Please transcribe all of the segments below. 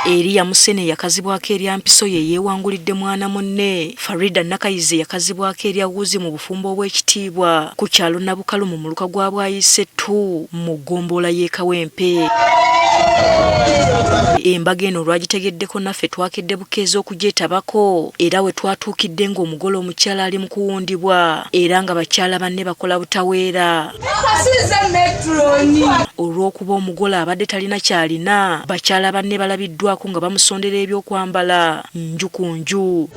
Eriya Musene eyakazibwako erya Mpiso ye yeewangulidde mwana munne Farida Nakayiza eyakazibwako erya Wuzi mu bufumbo obw'ekitiibwa ku kyalo Nabukalu mu muluka gwa Bwayiise 2 mu ggombolola y'e Kawempe. Embaga eno olwagitegeddeko naffe twakedde bukeezi okugyetabako era we twatuukidde ng'omugole omukyala ali mu kuwundibwa era nga bakyala banne bakola butaweera. Olw'okuba omugole abadde talina ky'alina, bakyala banne balabiddwako nga bamusondera ebyokwambala nju ku nju.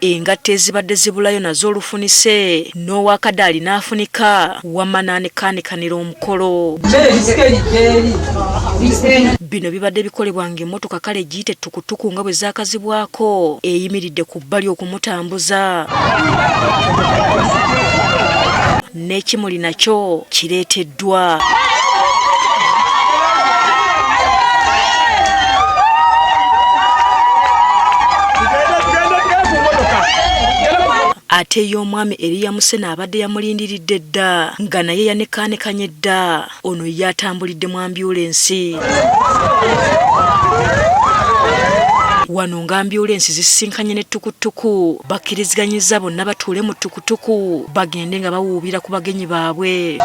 Engatto ezibadde zibulayo nazo olufunise n'owakadaali n'afunika wamma n'anekanekanira omukolo. Bino bibadde bikolebwa ng'emmotoka kale giyite ttukutuku nga bwe zaakazibwako eyimiridde ku bbali okumutambuza. N'ekimuli nakyo kireeteddwa. Ate ye omwami Eriya Musene abadde yamulindiridde dda nga naye yanekaanekanye dda. Ono ye atambulidde mu ambyulensi. Wano nga ambyulensi zisisinkanye ne ttukuttuku, bakkiriziganyizza bonna batuule mu ttukutuku bagende nga bawuubira ku bagenyi baabwe.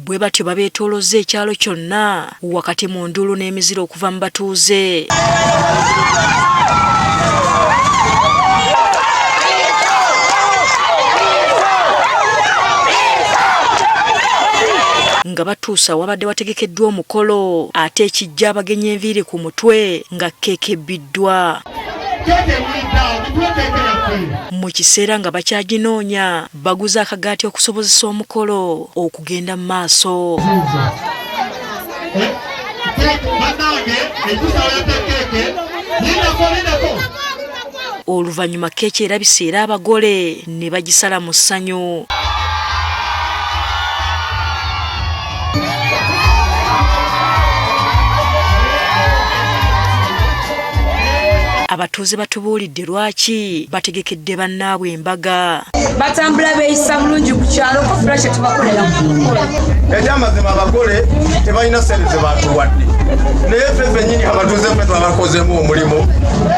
Bwe batyo babeetoolozza ekyalo kyonna wakati mu nduulu n'emizira okuva mu batuuze. Nga batuuse awabadde wategekeddwa omukolo ate ekijja abagenyi enviiri ku mutwe nga keeki ebbiddwa. Mu kiseera nga bakyaginoonya baguze akagaati okusobozesa omukolo okugenda mu maaso. Oluvannyuma keeki erabise era abagole ne bagisala mu ssanyu. Abatuuze batubuulidde lwaki bategekedde bannaabwe embaga. Batambula beeyisa bulungi ku kyalo ko fula kye tubakolera ku mukolo. Ekyamazima abagole tebalina ssente ze batuwadde, naye ffe ffennyini abatuuze ffe twabakozeemu omulimu.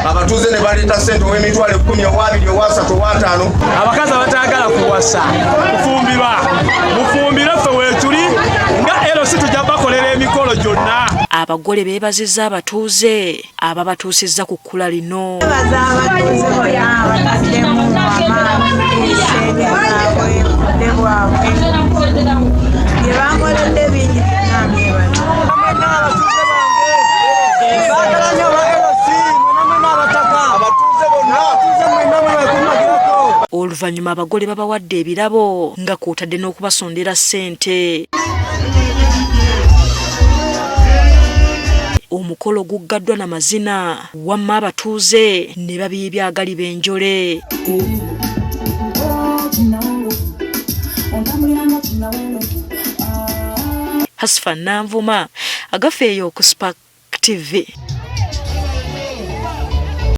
Abatuuze ne baleeta ssente ow'emitwalo ekkumi, ow'abiri, ow'asatu, ow'ataano. Abakazi abataagala kuwasa kufumbirwa, mufumbire, ffe weetuli nga LC tujja bakolera emikolo gyonna. Abagole beebazizza abatuuze ababatuusizza ku kkula lino. Twebaza abatuuze bonna abataddemu amaanyi esente zaabwe, obudde bwabwe, bye bankoledde bingi byonna mbyebaza. Oluvannyuma abagole babawadde ebirabo nga kw'otadde n'okubasondera ssente. Omukolo guggaddwa na mazina wamma abatuuze ne babiibya agaliba enjole. Hasfa Nanvuma, Agafeeyo ku Spark TV.